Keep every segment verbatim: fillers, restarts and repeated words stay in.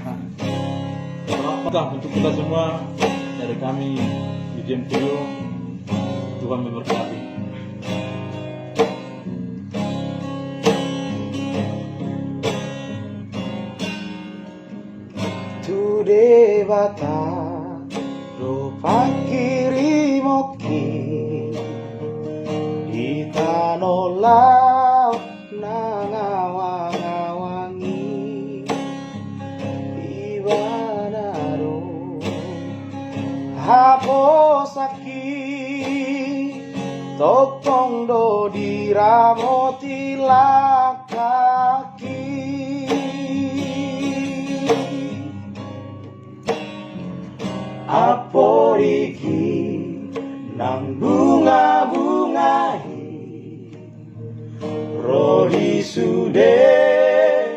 Nah, selamat untuk kita semua dari kami di Jem Trio. Tuhan memberkati. Tu Debata do panghirimonki di tano laut na ngawang-ngawang i, Ibana do haposanki, tongtong do diramoti langkangki. Amporiki nang bunga-bunga i, ro di sude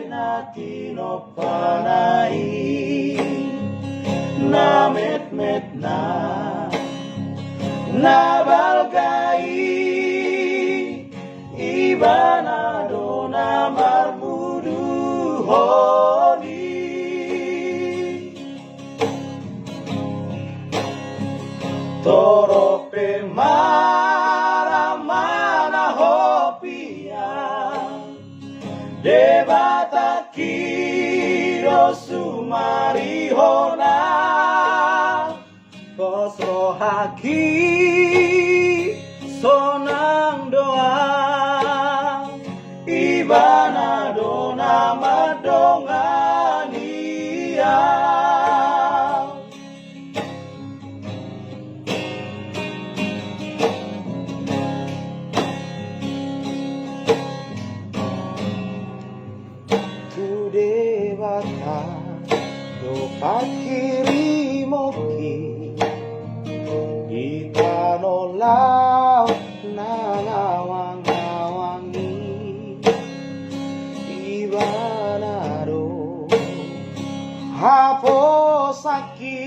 na tinompana i, na metmet na, na balga i, Ibana do na marmuduhon i. Torop pe mara manahop ia, Debatangki do sumarihona. Pos rohangki sonang do au, Ibana do na mandongani au. Tu Debata do panghirimonki di tano laut na ngawang-ngawang i, Ibana do haposanki,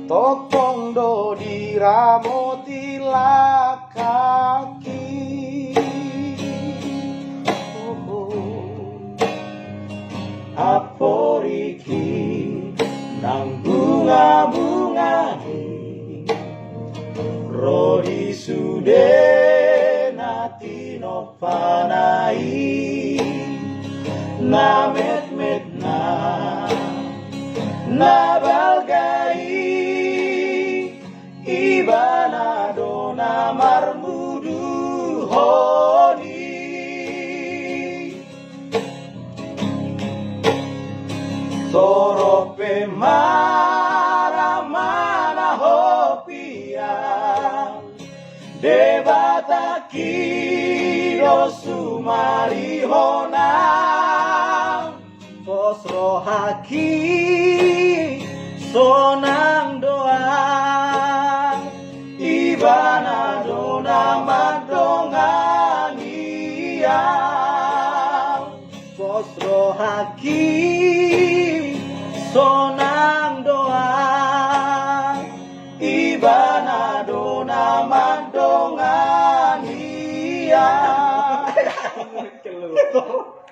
tongtong do diramoti langkangki. Amporiki nang bunga-bunga i, ro di sude na tinompana i, na metmet na, na balga i, Ibana do na marmuduhon i. Torop pe mara manahop ia, Debatangki do sumarihona. Pos rohangki sonang do au, Ibana do na mandongani au. Pos rohangki sonang do au, Ibana do na mandongani au.